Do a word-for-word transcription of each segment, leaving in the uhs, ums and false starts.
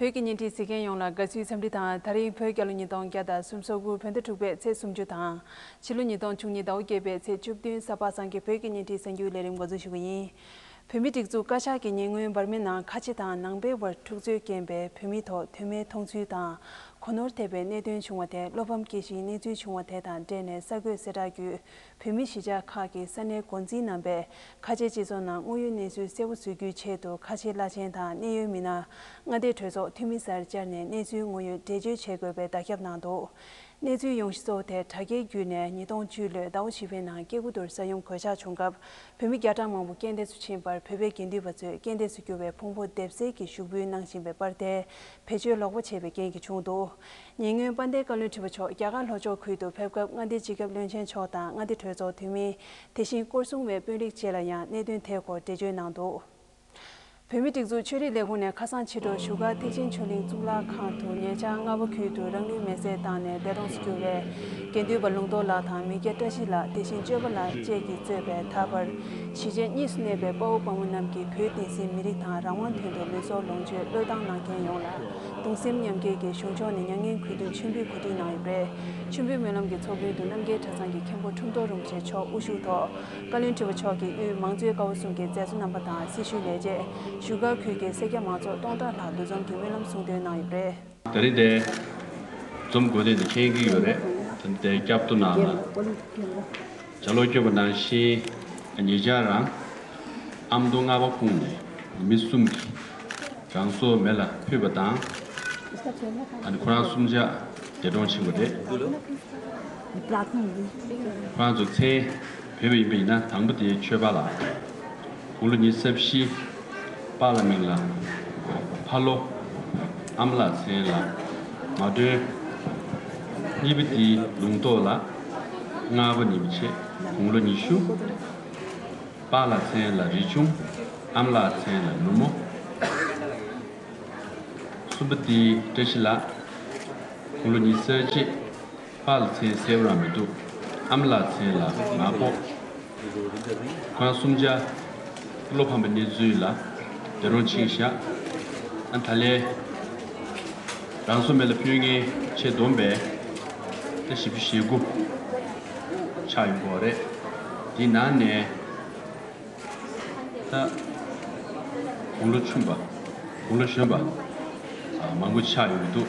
བོད་ཀྱི་བརྙན་འཕྲིན་གཟིགས་མཁན་ཡོངས་ལ་དགའ་བསུའི་འཚམས་འདྲི་དང་། ད་རིང་བོད་རྒྱལ་ལོ་ཉིས་སྟོང་བརྒྱ་དང་སུམ་ཅུ་སོ་དགུ་བོད་ཟླ་དྲུག་པའི་ཚེས་སུམ་ཅུ་དང་། ཕྱི་ལོ་ཉིས་སྟོང་བཅུ་གཉིས་ཟླ་བ་བརྒྱད་པའི་ཚེས་བཅུ་བདུན་གཟའ་པ་སངས་ཀྱི་བོད་ཀྱི་བརྙན་འཕྲིན་གསར་འགྱུར་ལས་རིམ་འགོ་འཛུགས་ཞུ་གི་ཡིན། བོད་མིའི་སྒྲིག་འཛུགས་བཀའ་ཤག་གིས་ཉེ་སྔོན་འབར་མའི་ནང་ཁ་ཆེ་དང་ནང་པའི་བར་འཁྲུག་རྩོད་རྐྱེན་པས་བོད་མི་ཐོག་དོན་མེད་མཐོང་ཚུལ་དང་། གོ་ནོར་ཐེབས་པའི་གནད་དོན་བྱུང་བ་དེ་བློ་ཕམ་སྐྱེ་གཞིའི་གནས་ཚུལ་བྱུང་བ་དེ་དང་འབྲེལ་ནས་གསར་འགོད་གསལ་བསྒྲགས་བརྒྱུད། བོད་མི་གཞིས་ཆགས་ཁག་གི་ས་གནས་འགོ་འཛིན་རྣམ་པས་ཁ་ཆེའི་སྤྱི་ཚོགས་ནང་དངོས་ཡོད་གནས་ཚུལ་གསལ་པོ་བཟོ་རྒྱུའི་ཆེད་དུ། ཁ་ཆེའི་བླ་ཆེན་དང་གནད་ཡོད་མི་སྣ། མངའ་སྡེའི་གྲོས་ཚོགས་འཐུས་མི་སར་བཅར་ནས་གནས་ཚུལ་དངོས་ཡོད་འགྲེལ་བརྗོད་བྱེད་དགོས་པའི་བརྡ་ཁྱབ་གནང་འདུག་གནས་ཚུལ་ཡོངས་བཤེར་གཙོ་བོ་དེ་དྲ་རྒྱའི་བརྒྱུད་ནས་ཉིས་སྟོང་བཅུ་ལོའི་ཟླ་བ་བཞི་པའི་ནང་སྐྱེ་རྒུ་མདོར་ས་ཡོམ་གོད་ཆག་བྱུང་སྐབས། བོད་མི་བརྒྱ་ཕྲག་མང་པོ་རྐྱེན་འདས་སུ་ཕྱིན་པར། བོད་པའི་དགེ་འདུན་པ་ཚོས་རྐྱེན་འདས་སུ་གྱུར་བའི་ཕུང་པོ་སྡེབ་སེལ་གྱི་ཞུགས་འབུལ་གནང་བཞིན་པའི་པར་དེ་བེད་སྤྱོད་ལོག་པ་བྱས་པའི་རྐྱེན་གྱིས་བྱུང་འདུག་ཉེ་སྔོན་དཔལ་ལྡན་བཀའ་བློན་ཁྲི་པ་མཆོག་རྒྱ་གར་ལྷོ་ཕྱོགས་ཁུལ་དུ་ཕེབས་སྐབས། མངའ་སྡེའི་སྤྱི་ཁྱབ་བློན་ཆེན་མཆོག་དང་མངའ་སྡེ་གྲོས་ཚོགས་འཐུས་མི། དེ་བཞིན་སྐོར་སྲུང་བའི་དཔོན་རིགས་བཅས་ལ་ཡང་གནད་དོན་དེའི་སྐོར་འགྲེལ་བརྗོད་གནང་འདུག་བོད་མིའི་སྒྲིག་འཛུགས་ཆོས་རིག་ལས་ཁུངས་ནས་ཁ་སང་ཕྱི་དྲོ་བཞུགས་སྒར་ཐེག་ཆེན་ཆོས་གླིང་གཙུག་ལག་ཁང་དུ་ཉེ་ཆར་རྔ་བ་ཁུལ་དུ་རང་ལུས་མེར་སྲེག་བཏང་ནས་འདས་གྲོངས་སུ་གྱུར་བའི་དགེ་འདུན་པ་ལུང་རྟོགས་ལགས་དང་མི་སྐྱ་བཀྲ་ཤིས་ལགས། དེ་བཞིན་སྤྱོད་པ་ལགས་བཅས་ཀྱིས་གཙོས་པའི་ད་བར་གཞིས་བྱེས་གཉིས་སུ་གནས་པའི་དཔའ་བོ་དཔའ་མོ་རྣམས་ཀྱིས་བོད་བསྟན་སྲིད་མི་རིགས་དང་རང་དབང་དོན་དུ་ལུས་སྲོག་ལོངས་སྤྱོད་བློས་བཏང་གནང་མཁན་ཡོངས་ལ་གདུང་སེམས་མཉམ་སྐྱེད་ཀྱི་གཞུང་ཕྱོགས་ནས་མྱ་ངན་གུས་འདུད་མཆོད་འབུལ་གོ་སྒྲིག་གནང་ཡོད་པ་རེད། མཆོད་འབུལ་སྨོན་ལམ་གྱི་ཚོགས་མགྲོན་དུ་རྣམ་རྒྱལ་གྲྭ་ཚང་གི་མཁན་པོ་ཁྲུམས་ཐོག་རིན་པོ་ཆེ་མཆོག་དབུ་བཞུགས་ཐོག་བཀའ་བློན་ཁྲི་པ་མཆོག་གིས་དབུས་མང་གཙོའི་ཀ་བ་གསུམ་གྱི་མཛད་གཙོ་རྣམ་པ་དང་སྲི་ཞུའི་ལས་བྱེད། བཞུགས་སྒར་ཁུལ་གྱི་སེར་སྐྱ་མང་ཚོགས་སྟོང་ཕྲག་ལྷག་འདུ་འཛོམས་ཀྱིས་སྨོན་ལམ་གསུང་འདོན་གནང་ཡོད་པ་རེད། ད་རེས་དེ་འཛོམས་དགོས་དོན་དེ་མཁྱེན་གྱི་ཡོད་རེད། ད་ལྟའི་སྐྱབས་ཐོ་ནང་ལ་ལྗགས་ཀློག་བསྐྱོན་པ་ནང་བཞིན། ཉེ་ཆར་རང་ཨ་མདོ་རྔ་བ་ཁུལ་ནས་མི་གསུམ་གྱིས་རང་སྲོག་མེ་ལ་ཕུལ་བ་དང་། ཨ་ནི་ཁོ་རང་གསུམ་ཆ་འདས་གྲོངས་ཕྱིན་པ་རེད། ཁོ་རང་ཚོ་མཚན་བོས་པ་ཡིན་པ་ཡིན་ན། དང་པོ་དེ་ཆོས་པ་ལགས། དགུང་ལོ་ཉི་ཤུ་རྩ་བཞི། པཱ་ལགས་མིང་ལ་ཕ་ལོ། ཨ་མ་ལགས་མཚན་ལ་མ་སྒྲོན། གཉིས་པ་དེ་ལུང་རྟོགས་ལགས། རྔ་བ་ཉིན་བྱེད། དགུང་ལོ་ཉི་ཤུ། པཱ་ལགས་མཚན་ལ་རི་ཆུང་། ཨ་མ་ལགས་མཚན་ལ་ནུ་མོ། གསུམ་པ་དེ་བཀྲ་ཤིས་ལགས། དགུང་ལོ་ཉི་ཤུ་རྩ་གཅིག། པཱ་ལགས་མཚན་གསལ་པོ་རང་མི་འདུག་ཨ་མ་ལགས་མཚན་ལ་ང་ཕོ། ཁོ་རང་གསུམ་ཆ་བློ་ཕམ་པའི་གནས་ཚུལ་ལ་འདས་གྲོངས་ཕྱིན་བཞག་ཨ་ད་ལན་རང་སྲོག་མེ་ལ་ཕུལ་མཁན་ཆེས་བསྡོམས་པས་ད་བཞི་བཅུ་ཞེ་དགུ་ཆགས་ཡོང་གི་ཡོད་རེད། དེའི་ནང་ནས། ད་དགུང་ལོ་ཆུང་བ། དགུང་ལོ་གཞོན་པ། ཨ་མང་པོ་ཆགས་ཡོང་གི་འདུག་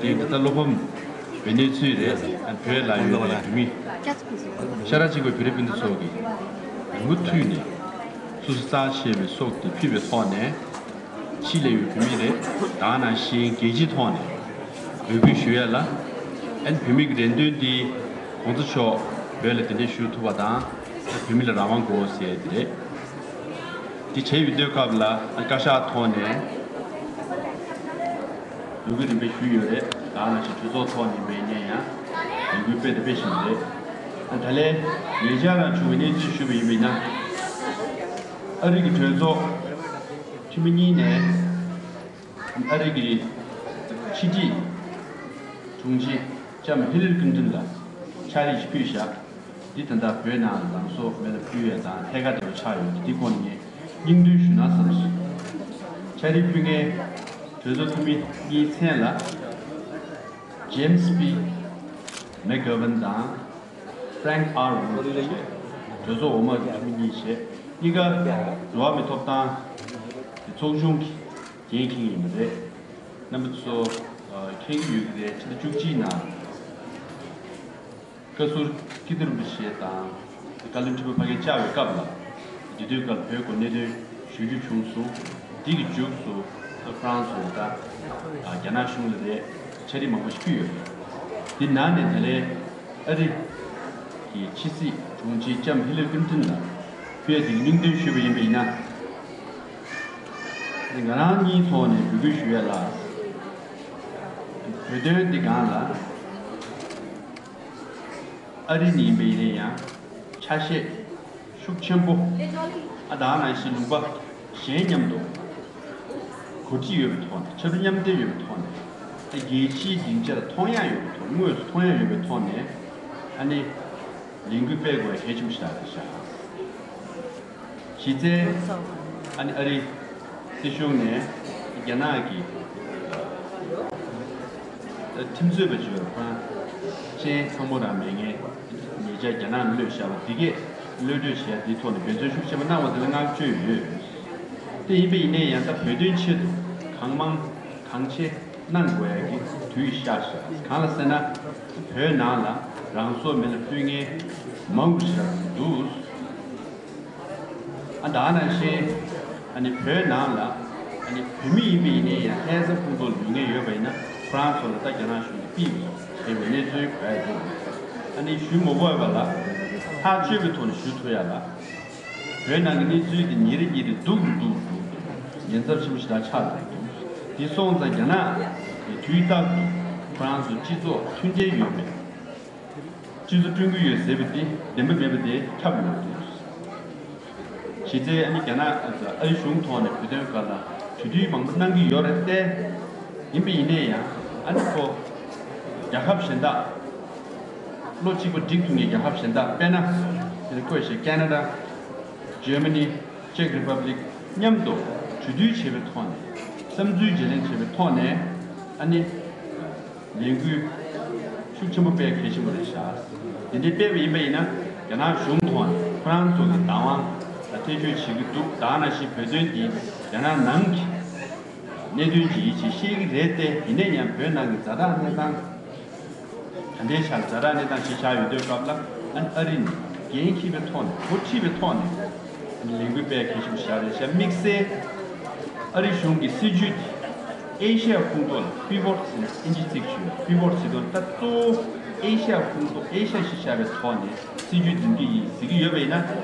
དེ་ད་ལྟ་བློ་ཕམ་པའི་གནས་ཚུལ་རེད། ཨ་བོད་ལ་ཡོད་པའི་བོད་མི། ཤ་ཁྲག་གཅིག་པའི་བོད་རིགས་སྤུན་ཟླ་ཚོ་གིས་མུ་མཐུད་ནས་སོ་སོ་རྩ་ཆེ་བའི་སྲོག་དེ་ཕུལ་བའི་ཐོག་ནས། ཕྱི་ལ་ཡོད་བོད་མི་རེད། ད་ག་ནང་བཞིན་རྒྱལ་སྤྱིའི་ཐོག་ནས་འབོད་སྐུལ་ཞུ་ཡ་ལ། ཨ་ནི་བོད་མི་གི་རེ་འདུན་འདི་གོང་ས་མཆོག་བོད་ལ་གདན་འདྲེན་ཞུ་ཐུབ་པ་དང་། བོད་མི་ལ་རང་དབང་དགོས་ཟེར་དེ་རེད། འདི་བྱས་ཡོད་དུས་སྐབས་ལ་ཨ་བཀའ་ཤག་ཐོག་ནས་འབོད་སྐུལ་རིམ་པས་ཞུས་ཡོད་རེད། ད་ག་ནང་བཞིན་གྲོས་ཚོགས་ཐོག་ནས་མེད་ཉན་ཡང་འབོད་སྐུལ་སྤེལ་དང་སྤེལ་བཞིན་རེད། ད་ལན་ཉེ་ཆར་རང་བྱུང་བའི་གནས་ཚུལ་ཞུས་པ་ཡིན་པ་ཡིན་ན། ཨ་རི་གི་གྲོས་ཚོགས་འཐུས་མི་གཉིས་ནས། ཨ་རི་གི་ཕྱི་དྲིལ་དྲུང་ཆེ་ལྕམ་ཧི་ལ་རི་ཀླིན་ཏོན་ལ་ཕྱག་བྲིས་ཤིག་ཕུལ་བཞག་འདི་ད་ལྟ་བོད་ནང་རང་སྲོག་མེ་ལ་ཕུལ་ཡས་དང་ཐད་ཀར་འབྲེལ་བ་ཆགས་ཡོད་འདི་སྐོར་ནས་སྙིང་བསྡུས་ཞུ་ན་བསམ་སོང་། ཕྱག་བྲིས་ཕུལ་མཁན་གྲོས་ཚོགས་འཐུས་མི་གཉིས་མཚན་ལ་ཇེམ་སི་པི་མེག་གྷོ་ཝན་དང་ཕྲེང་ཨར་ཝུཌ་གྲོས་ཚོགས་འོག་མ་གི་འཐུས་མི་གཉིས་བྱས། གཉིས་ཀ་འགྲོ་བ་མིའི་ཐོབ་ཐང་གི་ཚོགས་ཆུང་གི་འགན་འཁྱེར་ཡིན་པ་རེད། རྣམ་པ་ཚོ་མཁྱེན་གྱི་ཡོད་ཀྱི་རེད། ཕྱི་ཟླ་བཅུ་གཅིག་ནང་བཀའ་ཟུར་ཀིརྟི་རིན་པོ་ཆེ་དང་བཀའ་བློན་ཁྲི་པ་ཕ་གིར་བཅར་བའི་སྐབས་ལ་དེ་དུས་སྐབས་བོད་སྐོར་གནད་དོན་ཞུ་རྒྱུ་བྱུང་སོང་། འདི་གི་མཇུག་ཏུ་ཧྥ་རན་སི་དང་རྒྱ་ནག་གཞུང་ལ་རེད་ཕྱག་བྲིས་མང་པོ་ཞིག་ཕུལ་ཡོད་རེད། འདི་ནང་ནས་ད་ལན་ཨ་རི་གི་ཕྱི་སྲིད་དྲུང་ཆེ་ལྕམ་ཧི་ལ་རི་ཀླིན་ཏོན་ལ་ཕུལ་ཡ་དེ་གི་སྙིང་དོན་ཞུས་པ་ཡིན་པ་ཡིན་ན། ང་རང་གཉིས་ཐོག་ནས་འབོད་སྐུལ་ཞུ་ཡ་ལ། བོད་དོན་འདི་སྒང་ལ་ཨ་རི་ནས་ཡིན་པ་ཡིན་ན་ཡང་ཆ་ཤས་ཤུགས་ཆེན་པོ་ཨ་ད་ག་ནང་བཞིན་ལུང་པ་གཞན་མཉམ་དུ་གོ་སྒྲིག་ཡོད་པའི་ཐོག་ནས། ཕྱར་གྲུ་མཉམ་འདེགས་ཡོད་པའི་ཐོག་ནས། ཨ་རྒྱལ་སྤྱིའི་སྡིངས་ཆར་མཐོང་ཡག་ཡོད་པའི་ཐོག་དངོས་སུ་མཐོང་ཡག་ཡོད་པའི་ཐོག་ནས་ཨ་ནི་ལས་འགུལ་སྤེལ་དགོས་གལ་ཆེན་པོ་ཞིག་རེད་ཤག་གཞི་རྩའི་ཨ་ནི་ཨ་རི་སྲིད་གཞུང་ནས་རྒྱ་ནག་གི་ ཁྲིམས་རྩོད་པ་ཅིག་ཡོད་རེད། ཁོ་རང་ཅན་ཚང་མ་རང་མེད་མཁན། ཉེ་ཆར་རྒྱ་ནག་ནས་གློད་བཞག་པ་དེ་གས་གློད་གྲོལ་བྱས་དེའི་ཐོག་ནས་འབད་བརྩོན་ཤུགས་ཆེན་པོ་གནང་བ་དེ་ལ་བསྔགས་བརྗོད་ཡོད། དེ་ཡིན་པ་ཡིན་ན་ཡང་ད་བོད་དོན་ཆེད་དུ་གང་མང་གང་ཆེ་གནང་དགོས་ཡ་གི་དུས་ཤར་སོང་། གང་ལ་ཟེར་ན། བོད་ནང་ལ་རང་སྲོག་མེ་ལ་ཕུལ་མཁན་མང་པོ་ཞིག་འདུག་ཨ་ད་ནང་བཞིན་ཨ་ནི་བོད་ནང་ལ་ཨ་ནི་བོད་མི་ཡིན་པ་ཡིན་ནའི་ཡང་ལྷ་ས་ཁོངས་གཏོགས་ལ་ཡོད་མཁན་ཡོད་པ་ཡིན་ན། ཁོ་རང་ཚོ་ལ་ད་རྒྱ་ནག་གཞུང་གིས་ཕུད་པའི་གནས་ཚུལ་ག་ཡ་འདུག་ཨ་ནི་ཞུ་མ་དགོས་པ་ལ་ཐག་ཆོད་པའི་ཐོག་ནས་ཞུ་ཐུབ་ཡ་ལ། བོད་ནང་གི་གནས་ཚུལ་དེ་ཉིན་རེ་ཉིན་རེ་སྡུག་རུ་སྡུག་རུ་འགྲོ་འདུག་ཉེན་ཚབས་ཆེན་པོ་ཞིག་ལ་ཆགས་བསྡད་འདུག་དེ་སོང་ཙང་རྒྱ་ནག་གིས་དུས་རྟག་ཏུ་ཁོ་རང་ཚོ་སྤྱི་ཚོགས་མཐུན་འབྲེལ་ཡོད་མེད། སྤྱི་ཚོགས་བསྐྲུན་གྱི་ཡོད་ཟེར་བ་དེ་བདེན་པ་མེད་པ་དེ་ཁྱབ་ཡོད་འདུག་གཞི་རྩའི་ཨ་ནི་རྒྱ་ནག་ཨ་རི་གཞུང་ཐོག་ནས་བོད་དོན་སྒང་ལ་གྲོས་མཐུན་མང་པོ་གནང་གི་ཡོད་རེད་དེ། ཡིན་པ་ཡིན་ནའི་ཡང་ཨ་ནི་ཁོ་རྒྱལ་ཁབ་གཞན་དག་བློ་གཅིག་པ་སྒྲིག་ཐུབ་མཁན་རྒྱལ་ཁབ་གཞན་དག་དཔེར་ན་དེ་ལ་ཁོས་བཤད་ཀེ་ན་ཌ། ཇར་མ་ནི། ཅེག་རི་པབ་ལིག་མཉམ་དུ་གྲོས་བསྡུར་བྱས་པའི་ཐོག་ནས་བསམ་ཚུལ་བརྗེ་ལེན་བྱས་པའི་ཐོག་ནས་ཨ་ནི་ལས་འགུལ་ཤུགས་ཆེན་པོ་སྤེལ་གལ་ཆེན་པོ་རེད་ཤག་དེ་འདྲའི་སྤེལ་བ་ཡིན་པ་ཡིན་ན་རྒྱ་ནག་གཞུང་ཐོག་ནས་ཁོ་རང་ཚོ་གི་བདག་དབང་ལ་ཐེ་བྱུས་བྱེད་ཀྱི་འདུག་ད་ག་ནང་བཞིན་བོད་དོན་འདི་རྒྱ་ནག་ནང་གི་གནད་དོན་ཅིག་ཡིན་ཞེས་བཤད་ཀྱི་རེད་དེ། ཡིན་ན་ཡང་བོད་ནང་གི་ཛ་དྲག་གནས་སྟངས། ད་ལྟའི་ཆར་ཛ་དྲག་གནས་སྟངས་ཤིག་ཆགས་ཡོད་དུས་སྐབས་ལ་ཨ་ནི་ཨ་རི་ནས་འགན་འཁྱེར་བའི་ཐོག་ནས་འགོ་ཁྲིད་པའི་ཐོག་ནས་ཨ་ནི་ལས་འགུལ་སྤེལ་གལ་ཆེན་པོ་ཞིག་རེད་ཤག་དམིགས་བསལ་ཨ་རི་གཞུང་གི་སྲིད་ཇུས་དེ་ཨེ་ཤ་ཡ་ཁོངས་གཏོགས་ལ་པི་བོ་ཊི་ཟེར་ནས་ཨིན་ཇི་ཚིག་བྱོས། པི་བོ་ཊི་ཟེར་དུས་ད་གཙོ་བོ་ཨེ་ཤ་ཡ་ཁོངས་གཏོགས་ཨེ་ཤ་ཡ་གཞི་བཞག་པའི་ཐོག་ནས་སྲིད་ཇུས་འཛིན་གྱི་ཡིན་ཟེར་གྱི་ཡོད་པ་ཡིན་ན།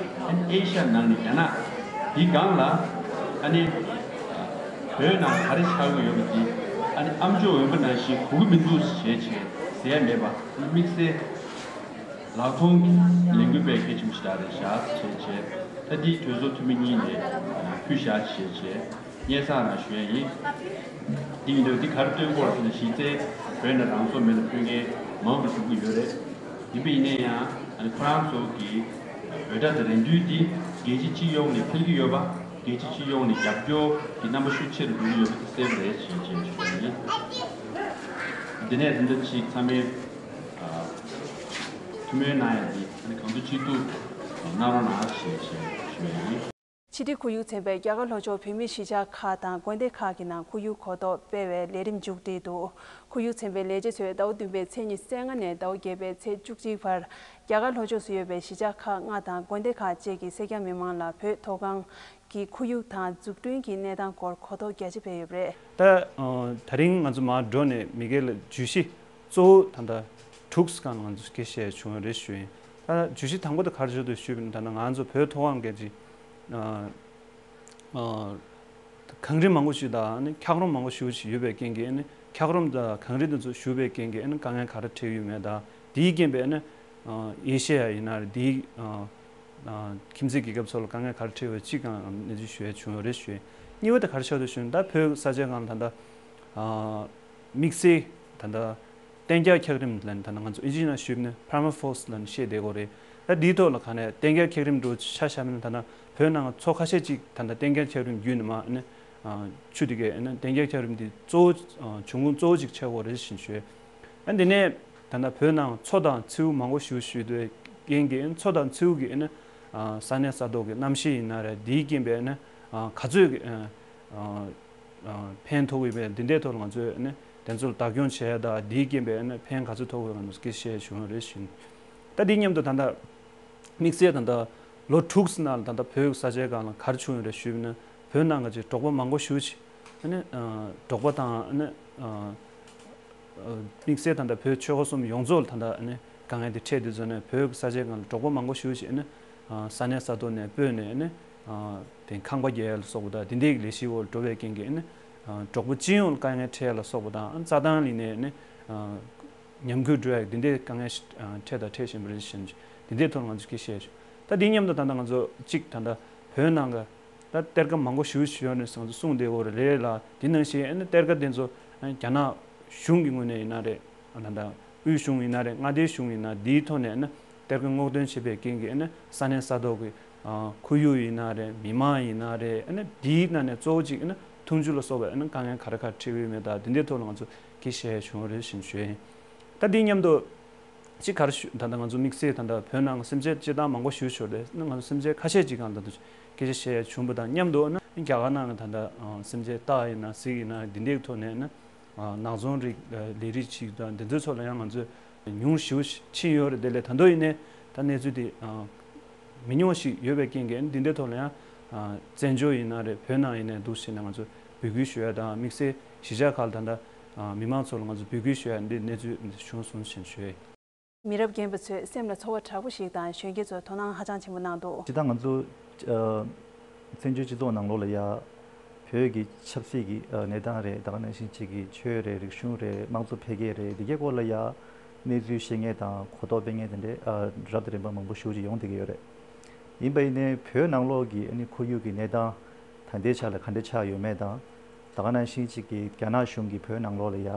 ཨ་ནི་ཨེ་ཤ་ཡ་ནང་ནས་རྒྱ་ནག་འདིའི་སྒང་ལ་ཨ་ནི་བོད་ནང་ག་རེ་ཆགས་ཀྱི་ཡོད་པ་དེ་ཨ་ནི་ཨ་མཆོག་འོན་པོ་ནང་བཞིན་གོ་གི་མི་འདུག་ཞེས་བྱས་ཟེར་ཡ་མེད་པ། དམིགས་བསལ་ལག་ཐོང་གི་ལས་འགུལ་སྤེལ་གལ་ཆེན་པོ་ཞིག་རེད་ཤག་ཞེས་བྱས། ད་འདི་གྲོས་ཚོགས་འཐུས་མི་གཉིས་ནས་ཕུལ་བཞག་ཞེས་བྱས། སྙན་སེང་རང་ཞུ་ཡ་ཡིན། འདི་ཡིན་དུས་འདི་ག་རེ་སྟོན་གྱི་ཡོད་ཟེར་ན། གཞི་རྩའི་བོད་ནང་རང་སྲོག་མེ་ལ་ཕུལ་མཁན་མང་དུ་འགྲོ་གི་ཡོད་རེད། ཡིན་པ་ཡིན་ན་ཡང་ཨ་ནི་ཁོ་རང་ཚོ་གི་འབོད་སྒྲ་དང་རེ་འདུན་འདི་རྒྱལ་སྤྱི་སྤྱི་ཡོངས་ནས་འཕེལ་གྱི་ཡོད་པ། རྒྱལ་སྤྱི་སྤྱི་ཡོངས་ནས་རྒྱབ་སྐྱོར་གྱི་རྣམ་པ་ཤུགས་ཆེ་རུ་འགྲོ་གི་ཡོད་པ་དེ་གསལ་པོ་རེད་ཞེས་བྱས་ཞུ་ཡ་ཡིན། འདི་ནས་འདི་འདྲ་ཅིག་ཚང་མས་ཨ་ཐུགས་སྨོན་གནང་ཡ་འདི་ཨ་ནི་གང་ཐུབ་ཅི་ཐུབ་གནང་རོགས་གནང་ཞེས་བྱས་ཞུ་ཡ་ཡིན། ཕྱི་དྲིལ་ཁོར་ཡུག་ཚན་པས་རྒྱ་གར་ལྷོ་ཕྱོགས་བོད་མིའི་གཞིས་ཆགས་ཁག་དང་དགོན་སྡེ་ཁག་གི་ནང་ཁོར་ཡུག་གོ་རྟོགས་སྤེལ་བའི་ལས་རིམ་མཇུག་བསྒྲིལ་འདུག་ཁོར་ཡུག་ཚན་པའི་ལས་བྱེད་ཚོས་ཟླ་བ་བདུན་པའི་ཚེས་ཉི་ཤུ་རྩ་ལྔ་ནས་ཟླ་བ་བརྒྱད་པའི་ཚེས་བཅུ་གཅིག་བར། རྒྱ་གར་ལྷོ་ཕྱོགས་སུ་ཡོད་པའི་གཞིས་ཆགས་ཁག་ལྔ་དང་དགོན་སྡེ་ཁག་བཅས་ཀྱི་སེར་སྐྱ་མི་མང་ལ་བོད་མཐོ་སྒང་གི་ཁོར་ཡུག་དང་འཛུགས་སྐྲུན་གྱི་གནས་སྟངས་སྐོར་གོ་རྟོགས་རྒྱ་ཆེ་སྤེལ་ཡོད་པ་རེད། ད་ཨ་ད་རིང་ང་ཚོ་མར་འགྲོ་ནས་མི་སྒེར་ལ་བརྗོད་གཞི་གཙོ་བོ་ད་ལྟ་དྲུག་སྒང་ང་ཚོ་སྐད་ཆ་བྱུང་བ་རེད་ཞུ་ཡིན། ད་བརྗོད་གཞི་དང་པོ་དེ་ག་རེ་བརྗོད་འདུག་ཞུས་པ་ཡིན་ན། ད་ལྟ་ང་ཚོ་བོད་མཐོ་སྒང་གི་ཅིག་ཨ་ཨ་གངས་རི་མང་པོ་ཞིག་དང་ཨ་ནི་འཁྱགས་རོམ་མང་པོ་ཞིག་ཞིག་ཡོད་པའི་རྐྱེན་གྱིས། ཨ་ནི་འཁྱགས་རོམ་དང་གངས་རི་དེ་ཚོ་ཞུགས་པའི་རྐྱེན་གྱིས་ཨ་ནི་དཀའ་ངལ་ག་རེ་འཕྲད་ཡོད་མེད་དང་། དེའི་རྐྱེན་པས་ཨ་ནི་ཨ་ཨེ་ཤེ་ཡ་ཡིན་ན་རེད། དེའི་ཨ་ཨ་ཁྱིམ་མཚེས་རྒྱལ་ཁབ་ཚོ་ལ་དཀའ་ངལ་ག་རེ་འཕྲད་ཡོད་ཅིག་གང་གནས་ཚུལ་ཞུ་ཡ་བྱུང་ཡོད་རེད་ཞུ་ཡིན། གཉིས་པ་དེ་ག་རེ་ཆགས་འདུག་ཞུ་ན། ད་བོད་ས་ཆའི་སྒང་ལ་ད་ལྟ་ཨ་དམིགས་བསལ་ད་ལྟ་གཏན་འཁྱགས་འཁྱགས་རོམ་ལབ་ནས་ད་ལྟ་ང་ཚོ་ཨིན་ཇི་ནང་ཞུས་ན་པར་མ་ཕོ་རེ་སི་ཊི་ལབ་ནས་བཤད་བསྡད་ཀྱི་ཡོད་རེད། ད་འདིའི་ཐོག་ལ་ག་ནས་གཏན་འཁྱགས་འཁྱགས་རོམ་འདྲ་ཆ་བཞག་པ་ཡིན་ན། ད་ལྟ་བོད་ནང་མཚོ་ཁ་ཤས་ཅིག་ད་ལྟ་གཏན་འཁྱགས་འཁྱགས་རོམ་བརྒྱུད་ནས་མར་ཨ་ནི་ཨ་ཆུ་དེ་གས་ཨ་ནི་གཏན་འཁྱགས་འཁྱགས་རོམ་འདི་གཙོ་བོ་ཨ་འབྱུང་ཁུངས་གཙོ་བོ་ཅིག་ཆགས་ཀྱི་ཡོད་རེད་ཅེས་ཞུས། ཨ་འདི་ནས་ད་ལྟ་བོད་ནང་མཚོ་དང་མཚེའུ་མང་པོ་ཞིག་ཞུགས་པའི་རྐྱེན་གྱིས། ཨ་ནི་མཚོ་དང་མཚེའུ་གི་ཨ་ནི་ཨ་ས་གནས་ས་ཐོག་གི་གནམ་གཤིས་ཡིན་ན་རེད། དེའི་རྐྱེན་པས་ཨ་ནི་ཨ་ག་ཚོད་ཀྱི་ཨ་ཨ་ཨ་ཕན་ཐོགས་ཡོད་པའི་འདི་འདྲའི་ཐོག་ལ་ང་ཚོས་ཨ་ནི་དེ་ཚོ་ལ་བདག་སྐྱོང་བྱེད་ཡ་དང་། དེའི་རྐྱེན་པས་ཨ་ནི་ཕན་ག་ཚོད་ཐོགས་ཡོད་པ་ང་ཚོས་སྐད་ཆ་བཤད་བྱུང་བ་རེད་ཞུ་ཡིན། ད་དེའི་མཉམ་དུ་ད་ལྟ་དམིགས་བསལ་ད་ལྟ་ལོ་དྲུག་ཙམ་ནང་ལ་ད་ལྟ་བོད་ས་ཆའི་སྒང་ལ་ག་རེ་བྱུང་ཡོད་རེད་ཞུས་པ་ཡིན་ན། བོད་ནང་གི་ཅིག་འབྲོག་པ་མང་པོ་ཞིག་ཅིག་ཨ་ནི་ཨ་འབྲོག་པ་དང་། ཨ་ནི་ཨ་ཨ་དམིགས་བསལ་ད་ལྟ་བོད་ཆོལ་ཁ་གསུམ་ཡོངས་རྫོགས་ལ་ད་ལྟ་ཨ་ནི་དཀའ་ངལ་དེ་འཕྲད་དུས་ཙམ་ནས། བོད་ས་ཆའི་སྒང་ལ་འབྲོག་པ་མང་པོ་ཞིག་ཅིག་ཨ་ནི་ཨ་ས་གནས་ས་ཐོག་ནས་སྤོས་ནས་ཨ་ནི་ཨ་དེ་ཁང་པ་རྒྱག་ཡ་ལ་སོགས་པ་དང་། དེ་འདྲའི་ལས་གཞིའི་འོག་ལ་འགྲོ་བའི་རྐྱེན་གྱིས་ཨ་ནི་ཨ་འབྲོག་པ་སྤྱི་ཡོངས་ལ་དཀའ་ངལ་འཕྲད་ཡ་ལ་སོགས་པ་དང་། ཨ་རྩྭ་ཐང་ལ་ནས་ཨ་ནི་ཨ་ཉམས་རྒུད་འགྲོ་ཡ་འདི་འདྲའི་དཀའ་ངལ་ཞིག་ཨ་འཕྲད་དང་འཕྲད་བཞིན་པ་རེད་ཟེར་ནས་འདི་འདྲའི་ཐོག་ལ་ང་ཚོས་སྐད་ཆ་བཤད་ཡོད། ད་འདི་མཉམ་དུ་ད་ལྟ་ང་ཚོ་གཅིག་ད་ལྟ་བོད་ནང་གི་ད་གཏེར་ཁ་མང་པོ་ཞེ་པོ་ཞིག་ཡོད་རེད་ཟེར་ང་ཚོ་གསུངས་བསྡད་ཡོད་རེད་ལ། དེ་ནང་བཞིན་ཨ་ནི་གཏེར་ཁ་དེ་ཚོ་ཨ་རྒྱ་ནག་གཞུང་གི་ངོས་ནས་ཡིན་ན་རེད། ཨ་ད་ལྟ་དབུས་གཞུང་ཡིན་ན་རེད། མངའ་སྡེའི་གཞུང་ཡིན་ན། འདིའི་ཐོག་ནས་ཨ་ནི་གཏེར་ཁ་སྔོག་འདོན་བྱེད་པའི་རྐྱེན་གྱིས་ཨ་ནི་ས་གནས་ས་ཐོག་གི་ཨ་ཁོར་ཡུག་ཡིན་ན་རེད། མི་མང་ཡིན་ན་རེད། ཨ་ནི་དེའི་ནང་ནས་གཙོ་བོ་གཅིག་ཨ་ནི་འཐུང་ཆུ་ལ་སོགས་པའི་ཨ་ནི་དཀའ་ངལ་ག་རེ་ག་རེ་འཕྲད་ཀྱི་ཡོད་མེད་དང་། དེ་འདྲའི་ཐོག་ལ་ང་ཚོ་ སྐད་ཆ་བཤད་བྱུང་བ་རེད་ཞེས་ཞུ་ཡ་ཡིན། ད་འདི་མཉམ་དུ་ཅིག་ག་རེ་ཞུ། ད་ལྟ་ང་ཚོ་དམིགས་བསལ་ད་ལྟ་བོད་ནང་སེམས་ཅན་སྤྱིར་བཏང་མང་པོ་ཞིག་ཤོར་རེད། ང་ཚོ་སེམས་ཅན་ཁ་ཤས་ཅིག་གང་ད་དུ་སྐད་ཆ་བཤད་བྱུང་བ་དང་མཉམ་དུ་ན་རྒྱ་གར་ནང་གི་ད་ལྟ་སེམས་ཅན་སྟག་ཡིན་ན་གཟིག་ཡིན་ན་འདི་འདྲའི་ཐོག་ནས་ན་ནག་ཚོང་རིགས་ལས་རིགས་ཅིག་དང་འདི་ཚོའི་ཐོག་ལ་ཡང་ང་ཚོས་ཉུང་ཞེ་པོ་ཕྱིན་ཡོད་རེད། དེ་ལས་ད་དུང་ཡིན་ནའི་ད་གནས་ཚུལ་དེ་མི་ཉུང་ཞིག་ཡོད་པའི་རྐྱེན་གྱིས་འདི་འདྲའི་ཐོག་ལ་ཡང་བཙན་བྱོལ་ཡིན་ན་རེད། བོད་ནང་ཡིན་ནའི་འདུག་ཟེར་ནས་ང་ཚོས་འབོད་སྐུལ་ཞུ་ཡ་དང་དམིགས་བསལ་གཞིས་ཆགས་ཁག་ལ་ད་ལྟ་མི་མང་ཚོ་ལ་ང་ཚོས་འབོད་སྐུལ་ཞུ་ཡ་འདི་གནས་ཚུལ་བྱུང་སོང་ཞེས་ཞུ་ཡ་ཡིན། མི་རབས་རྒན་པ་ཚོས་སེམས་ལ་ཚོར་བ་དྲག་པོ་ཞིག་དང་གཞོན་སྐྱེས་ཚོས་དོ་སྣང་ཧ་ཅང་ཆེན་པོ་གནང་འདུག་སྤྱིར་བཏང་ང་ཚོ་ཨ་བཙན་བྱོལ་སྤྱི་ཚོགས་ནང་ལོགས་ལ་ཡ་བོད་ཀྱི་ཆབ་སྲིད་ཀྱི་ཨ་གནས་སྟངས་རེད། ད་ག་ནང་བཞིན་གཅིག་གི་ཆོས་རེད། རིག་གཞུང་རེད། དམངས་གཙོ་འཕེལ་རྒྱས་རེད། འདི་གའི་སྐོར་ལ་ཡ་གནས་ཚུལ་བཤད་མཁན་དང་གོ་རྟོགས་སྤེལ་མཁན་དེ་འདྲས་ཨ་རབ་དང་རིམ་པ་མང་པོ་ཞེ་པོ་ཅིག་ཡོང་བསྡད་ཀྱི་ཡོད་རེད། ཡིན་པ་ཡིན་ནའི་བོད་ནང་ལོགས་ཀྱི་ཨ་ནི་ཁོར་ཡུག་གི་གནས་སྟངས་ད་ལྟའི་ཆ་ལ་ག་འདྲས་ཆགས་ཡོད་མེད་དང་། ད་ག་ནང་བཞིན་གཅིག་གི་རྒྱ་ནག་གཞུང་གིས་བོད་ནང་ལོགས་ལ་ཡ་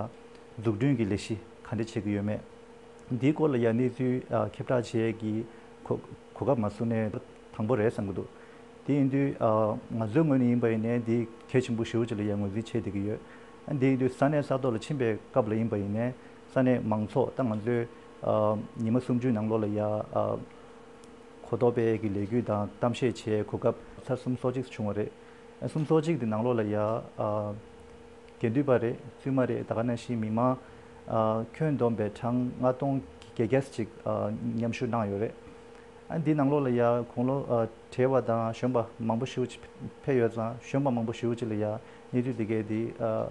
འཛུགས་སྐྲུན་གྱི་ལས་གཞི་ག་འདྲས་བྱེད་ཀྱི་ཡོད་མེད། འདིའི་སྐོར་ལ་ཡང་གནས་ཚུལ་ཨ་ཁྱབ་བསྒྲགས་བྱེད་ཡས་ཀྱི་གོ་གོ་སྐབས་མ་བཟུང་ནས་དང་པོ་རེད་བསམ་གྱི་འདུག་དེ་ཡིན་དུས་ཨ་ང་ཚོའི་ངོས་ནས་ཡིན་པ་ཡིན་ནའི་འདི་གལ་ཆེན་པོ་ཞེ་པོ་ཅིག་ལ་ཡང་ངོས་འཛིན་བྱེད་བསྡད་ཀྱི་ཡོད། ཨ་འདི་ཡིན་དུས་ས་གནས་ས་ཐོག་ལ་ཕྱིན་པའི་སྐབས་ལ་ཡིན་པ་ཡིན་ནའི་ས་གནས་མང་ཚོགས་ད་ང་ཚོའི་ཨ་ཉི་མ་སུམ་ཅུའི་ནང་ལོགས་ལ་ཡ་ཨ་གོ་རྟོགས་སྤེལ་ཡས་ཀྱི་ལས་འགུལ་དང་གཏམ་བཤད་བྱེད་ཡས་གོ་སྐབས་ཚར་གསུམ་སོ་གཅིག་བྱུང་བ་རེད། ཨ་གསུམ་སོ་གཅིག་དེ་ནང་ལོགས་ལ་ཡ་ཨ་དགེ་འདུན་པ་རེད། བཙུན་མ་རེད། ད་ག་ནང་བཞིན་མི་མང་ཨ་ཁྱོན་བསྡོམས་པའི་གྲངས་ལྔ་སྟོང་བརྒྱད་བརྒྱ་ཅིག་ཨ་མཉམ་ཞུགས་གནང་ཡོད་རེད། ཨ་འདི་ནང་ལོགས་ལ་ཡ་དགུང་ལོ་ཨ་བགྲེས་པ་དང་གཞོན་པ་མང་པོ་ཞེ་པོ་ཅིག་ཕེབས་ཡོད་ཙང་། གཞོན་པ་མང་པོ་ཞེ་པོ་ཅིག་ལ་ཡ་གནས་ཚུལ་འདི་གའི་འདི་ཨ་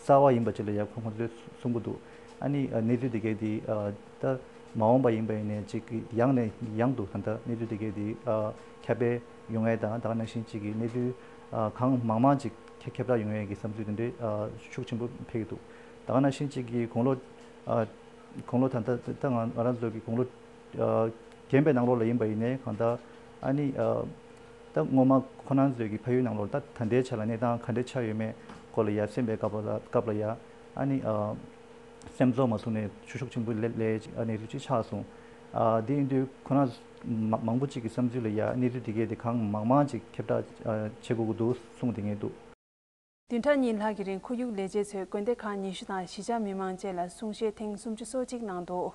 གསར་པ་ཡིན་པ་ཅིག་ལ་ཡ་ཁོང་ཁོང་ཚོས་གསུང་གི་འདུག་ཨ་ནི་ཨ་གནས་ཚུལ་འདི་གའི་འདི་ཨ་ད་མ་འོངས་པ་ཡིན་པ་ཡིན་ནའི་ཅིག་ཡང་ནས་ཡང་དུ་ད་ལྟ་གནས་ཚུལ་འདི་གའི་འདི་ཨ་ཁྱབ་སྤེལ་ཡོང་ཡས་དང་། ད་ག་ནང་བཞིན་ཅིག་གི་གནས་ཚུལ་ཨ་གང་མང་མང་ཅིག་ཁྱབ་ཁྱབ་བསྒྲགས་ཡོང་ཡས་ཀྱི་བསམ་ཚུལ་དེ་འདྲའི་ཨ་ཤུགས་ཆེན་པོ་འཕེལ་གྱི་འདུག་ད་ག་ནང་བཞིན་ཅིག་གི་དགུང་ལོ་ཨ་དགུང་ལོ་ད་ལྟ་ད་ང་ང་རང་ཚོ་གི་དགུང་ལོ་ཨ་རྒན་པའི་ནང་ལོགས་ལ་ཡིན་པ་ཡིན་ནའི་གང་ལྟར་ཨ་ནི་ཨ་ད་སྔོན་མ་ཁོ་རང་ཚོའི་གི་ཕ་ཡུལ་ནང་ལོགས་ད་ད་ལྟའི་ཆ་ལ་གནས་སྟངས་ག་འདྲས་ཆགས་ཡོད་མེད་སྐོར་ལ་ཡ་གསན་པའི་སྐབས་ལ་སྐབས་ལ་ཡ་ཨ་ནི་ཨ་སེམས་ཚོར་མ་བཟུང་ནས་ཤུགས་ཤུགས་ཆེན་པོ་ལས་ལས་ཨ་གནས་ཚུལ་ཅིག་ཆགས་སོང་། ཨ་དེ་ཡིན་དུས་ཁོ་རང་མ་མང་པོ་ཅིག་གི་བསམ་ཚུལ་ལ་ཡ་གནས་ཚུལ་དེ་གས་དེ་གང་མང་མང་ཅིག་ཁྱབ་བསྒྲགས་ཨ་བྱེད་དགོས་ཀྱི་འདུག་གསུངས་བསྡད་མཁན་འདུག་བདུན་ཕྲག་གཉིས་ལྷག་གི་རིང་ཁོར་ཡུག་ལས་བྱེད་ཚོས་དགོན་སྡེ་ཁག་ཉི་ཤུ་དང་གཞིས་ཆགས་མི་མང་བཅས་ལ་གསུང་བཤད་ཐེངས་སུམ་ཅུ་སོ་གཅིག་གནང་འདུག་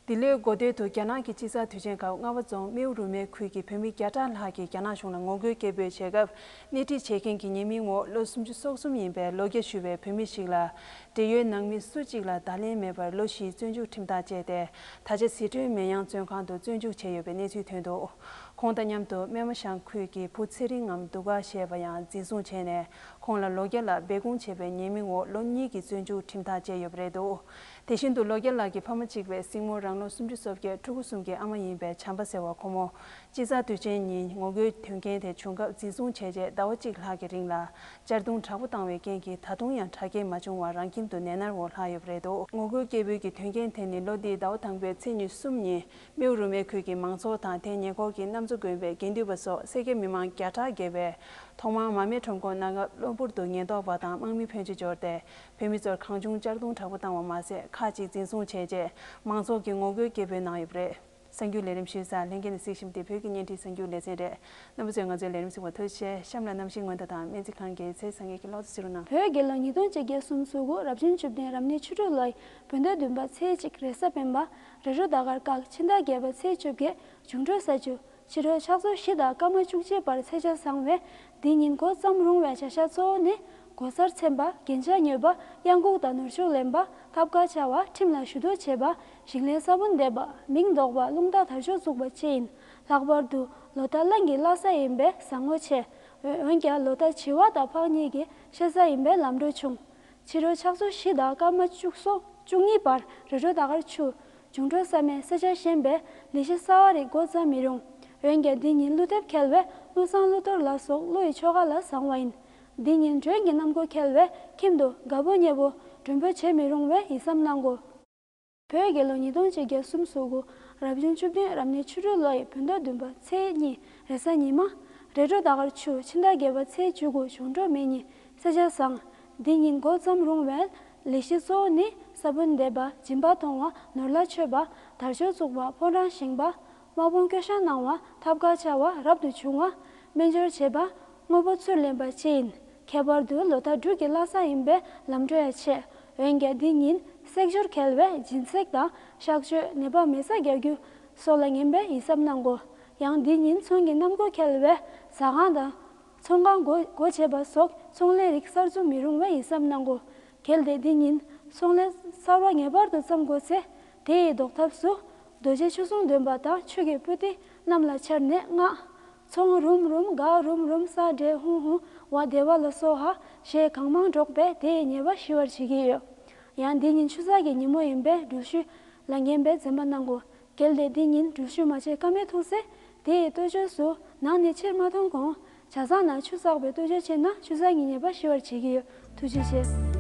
འདི་ལོའི་འགོ་སྟོད་དུ་རྒྱ་ནག་གི་དཔྱིད་གསར་དུས་ཆེན་སྐབས་རྔ་བ་རྫོང་རྨེའུ་རུ་མའི་ཁུལ་གྱི་བོད་མི་བརྒྱ་ཕྲག་ལྷག་གིས་རྒྱ་ནག་གཞུང་ལ་ངོ་རྒོལ་སྐད་འབོད་བྱས་སྐབས། སྣེ་ཁྲིད་བྱེད་མཁན་གྱི་ཉེས་མིང་འོག་ལོ་སུམ་ཅུ་སོ་གསུམ་ཡིན་པའི་ལོ་བརྒྱ་ཞུ་བའི་བོད་མི་ཞིག་ལ། འབྲེལ་ཡོད་ནང་མི་སུ་གཅིག་ལ་བརྡ་ལན་མེད་པར་ལོ་བཞིའི་བཙོན་འཇུག་ཁྲིམས་ཐག་བཅད་དེ། ད་ཆ་ཟི་ཁྲོན་མེན་ཡང་བཙོན་ཁང་དུ་བཙོན་འཇུག་བྱས་ཡོད་པའི་གནས་ཚུལ་ཐོན་འདུག་ཁོང་དང་མཉམ་དུ་སྨད་མ་ཞང་ཁུལ་གྱི་བུ་ཚེ་རིང་ངམ་དུ་ག་ཞེས་པ་ཡང་འཛིན་བཟུང་བྱས་ནས། ཁོང་ལ་ལོ་བརྒྱ་ལ་སྦས་སྐུང་བྱས་པའི་ཉེས་མིང་འོག་ལོ་གཉིས་ཀྱི་བཙོན་འཇུག་ཁྲིམས་ཐག་བཅད་ཡོད་པ་རེད་འདུག་དེ་བཞིན་དུ་ལོ་བརྒྱ་ལགས་ཀྱི་ཕ་མ་གཅིག་པའི་སྲིང་མོ་རང་ལོ་སུམ་ཅུ་སོ་བརྒྱད་ཕྲུ་གུ་གསུམ་གྱི་ཨ་མ་ཡིན་པའི་བྱམས་པ་ཟེར་བ་ཁོ་མོ། དཔྱིད་གསར་དུས་ཆེན་ཉིན་ངོ་རྒོལ་དོན་རྐྱེན་དེ་བྱུང་སྐབས་འཛིན་བཟུང་བྱས་རྗེས་ཟླ་བ་གཅིག་ལྷག་གི་རིང་ལ་གཅར་རྡུང་དྲག་པོ་བཏང་བའི་རྐྱེན་གྱིས་ད་དུང་ཡང་དྲག་སྐྱེད་མ་བྱུང་བར་རང་ཁྱིམ་དུ་ནད་མནར་འོག་ལྷག་ཡོད་པ་རེད་འདུག་ངོ་རྒོལ་སྐད་འབོད་ཀྱི་དོན་རྐྱེན་དེ་ནི་ལོ་འདིའི་ཟླ་བ་དང་པོའི་ཚེས་ཉི་ཤུ་གསུམ་ཉིན་རྨེའུ་རུ་མའི་ཁུལ་གྱི་མང་ཚོགས་དང་དེའི་ཉེ་འཁོར་གྱི་གནམ་མཚོ་དགོན་པའི་དགེ་འདུན་པ་སོགས་སེར་སྐྱ་མི་མང་བརྒྱ་ཕྲག་བརྒལ་བས། ཐོག་མར་མར་མེ་ཁྲོམ་སྐོར་གནང་སྐབས་གློ་བུར་དུ་ཉེན་རྟོག་པ་དང་དམག་མི་ཕོན་ཆེ་འབྱོར་ཏེ། བོད་མི་ཚོར་གང་བྱུང་གཅར་རྡུང་དྲག་པོ་བཏང་བ་མ་ཟད། ཁག་ཅིག་འཛིན་བཟུང་བྱས་རྗེས་མང་ཚོགས་ཀྱིས་ངོ་རྒོལ་སྐད་འབོད་གནང་ཡོད་པ་རེད། གསར་འགྱུར་ལས་རིམ་ཞུས་ས་ལྷན་རྒྱས་ནས་གཟིགས་བཞིན་པ་དེ་བོད་ཀྱི་བརྙན་འཕྲིན་གསར་འགྱུར་ལེ་ཚན་རེད། རྣམ་པ་ཚོས་ང་ཚོའི་ལས་རིམ་གཟིགས་པར་ཐུགས་རྗེ་ཆེ། གཤམ་ལ་གནམ་གཤིས་སྔོན་བརྡ་དང་སྨན་རྩིས་ཁང་གི་ཚེས་བཟང་ངན་གྱི་ལོ་ཚོད་གཟིགས་རོགས་གནང་། བོད་རྒྱལ་ལོ་ཉིས་སྟོང་ཆིག་བརྒྱ་སུམ་ཅུ་སོ་དགུ་རབ་བྱུང་བཅུ་བདུན་རབ་གནས་ཆུ་སྦྲུལ་ལོའི་བོད་ཟླ་བདུན་པ་ཚེས་གཅིག་རེས་གཟའ་སྤེན་པ། རེས་འགྲོག་ཟླ་སྐར་སྐག་ཕྱི་ཟླ་བརྒྱད་པ་ཚེས་བཅོ་བརྒྱད་འབྱུང་འཕྲོད་ས་བཅུ། ཕྱི་དྲོ་ཕྱག་ཚོད་བཞི་དང་སྐར་མ་བཅུ་གཅིག་བར་ཚེས་ཆ་བཟང་བས། འདི་ཉིན་འགོ་བརྩམས་རུང་བའི་བྱ་གཞག་གཙོ་བོ་ནི། གོས་གསར་འཚེམ་པ། རྒྱན་ཆ་ཉོས་པ། གཡང་འགུགས་དང་ནོར་ཕྱུགས་ལེན་པ། ཐབ་ཀ་འཕྱར་བ། ཁྲིམས་ལ་ཞུ་གཏུག་བྱེད་པ། ཞིང་ལས་ས་བོན་འདེབས་པ། མིང་འདོགས་པ། རླུང་རྟ་དར་ལྕོག་བཙུགས་པ་བཅས་ཡིན། ལྷག་པར་དུ་ལོ་རྟགས་གླང་གི་བླ་གཟའ་ཡིན་པས་བཟང་ངོ་ཆེ། འོན་ཀྱང་ལོ་རྟགས་བྱི་བ་དང་ཕག་གཉིས་ཀྱི་ཤ་ཟ་ཡིན་པས་ལམ་འགྲོ་ཆུང་། ཕྱི་དྲོ་ཕྱག་ཚོད་བཞི་དང་སྐར་མ་བཅུ་གསུམ་བཅུ་གཉིས་བར་རེས་འགྲོག་ཟླ་སྐར་ཆུ། འབྱུང་འཕྲོད་ས་སྨད་ས་ཆ་ཞན་པས་ལས་གཞི་གསར་བ་རིགས་འགོ་བརྩམས་མི་རུང་། འོན་ཀྱང་འདི་ཉིན་ཀླུ་འདེབས་འཁེལ་བས་ཀླུ་བཟང་ཀླུ་གཏོར་ལ་སོགས་ཀླུ་ཡི་ཆོ་ག་ལ་བཟང་བ་ཡིན། འདི་ཉིན་མགྲོན་གྱི་གནམ་སྒོ་འཁེལ་བས་ཁྱིམ་དུ་དགའ་པོ་ཉེ་པོ་མགྲོན་པོ་བྱེད་མི་རུང་བས་ཡིད་བསམ་གནང་དགོས། བོད་རྒྱལ་ལོ་ཉིས་སྟོང་ཆིག་བརྒྱ་སུམ་ཅུ་སོ་དགུ་རབ་བྱུང་བཅུ་བདུན་རབ་གནས་ཆུ་སྦྲུལ་ལོ་ཡི་བོད་ཟླ་བདུན་པ་ཚེས་གཉིས་རེས་གཟའ་ཉི་མ། རེས་འགྲོག་ཟླ་སྐར་ཆུ། ཕྱི་ཟླ་བརྒྱད་པ་ཚེས་བཅུ་དགུ་འབྱུང་འཕྲོད་མེ་ཉིན། ཚེས་ཆ་བཟང་། འདི་ཉིན་འགོ་བརྩམས་རུང་བའི་ལས་གཞི་གཙོ་བོ་ནི་ས་བོན་འདེབས་པ། སྦྱིན་པ་གཏོང་བ། ནོར་ལྷ་མཆོད་པ། དར་ལྕོག་བཙུགས་པ། ཕོ་བྲང་བཞེངས་པ། དམག་དཔུང་བསྐྱོད་བཞག་གནང་བ། ཐབ་ཀ་འཕྱར་བ། རབ་ཏུ་བྱུང་བ། སྨན་སྦྱོར་བྱེད་པ། དངོས་པོ་ཚུར་ལེན་པ་བཅས་ཡིན། ཁྱད་པར་དུ་ལོ་རྟགས་འབྲུག་གི་བླ་གཟའ་ཡིན་པས་ལམ་འགྲོ་ཡང་ཆེ། འོན་ཀྱང་འདི་ཉིན་བསྲེག་སྦྱོར་འཁེལ་བའི་སྦྱིན་སྲེག་དང་གཤག་བཅོས། ནད་པར་མེ་བཙའ་རྒྱག་རྒྱུ་སོགས་ལ་ངན་པའི་ཡིད་གཟབ་གནང་དགོས། ཡང་འདི་ཉིན་ཚོང་གི་གནམ་སྒོ་འཁེལ་བའི་ཟ་ཁང་དང་ཚོང་ཁང་སྒོ་སྒོ་ཕྱེ་བ་སོགས་ཚོང་ལས་རིགས་གསར་འཛུགས་མི་རུང་བའི་ཡིད་གཟབ་གནང་དགོས། གལ་ཏེ་འདི་ཉིན་ཚོང་ལས་གསར་བ་ངེས་པར་དུ་བརྩམ་དགོས་ཚེ། དེ་ཡི་ཟློག་ཐབས་སུ་རྡོ་རྗེ་ཆུ་གསུང་འདོན་པ་དང་ཆུ་གི་སྤུ་ཏི་གནམ་ལ་འཕྱར་ནས་སྔགས། ཚོང་རུམ་རུམ་ག་རུམ་རུམ་ས་འདྲེ་ཧུང་ཧུང་བ་བདེ་བ་ལ་སོགས་ཧ་ཞེས་གང་མང་སྒྲོག་པས་དེ་ཡི་ཉེས་པ་ཞི་བར་བྱེད་ཀྱི་ཡོད། ཡང་འདི་ཉིན་ཆུ་ཚགས་ཀྱི་ཉིན་མོ་ཡིན་པས་འགྲུལ་བཞུད་ལ་ངན་པའི་འཛེམ་པ་གནང་དགོས། གལ་ཏེ་འདི་ཉིན་འགྲུལ་བཞུད་མ་བྱས་ཀ་མེད་ཐུག་ཚེ། དེ་ཡི་ལྟོ་བཅོས་སུ་ནང་ནས་ཕྱིར་མ་ཐོན་གོང་ཇ་ཚང་ནང་ཆུ་བསགས་པའི་ལྟོ་བཅོས་བྱས་ན་ཆུ་ཚགས་ཀྱི་ཉེས་པ་ཞི་བར་བྱེད་ཀྱི་ཡོད། ཐུགས་རྗེ་ཆེ།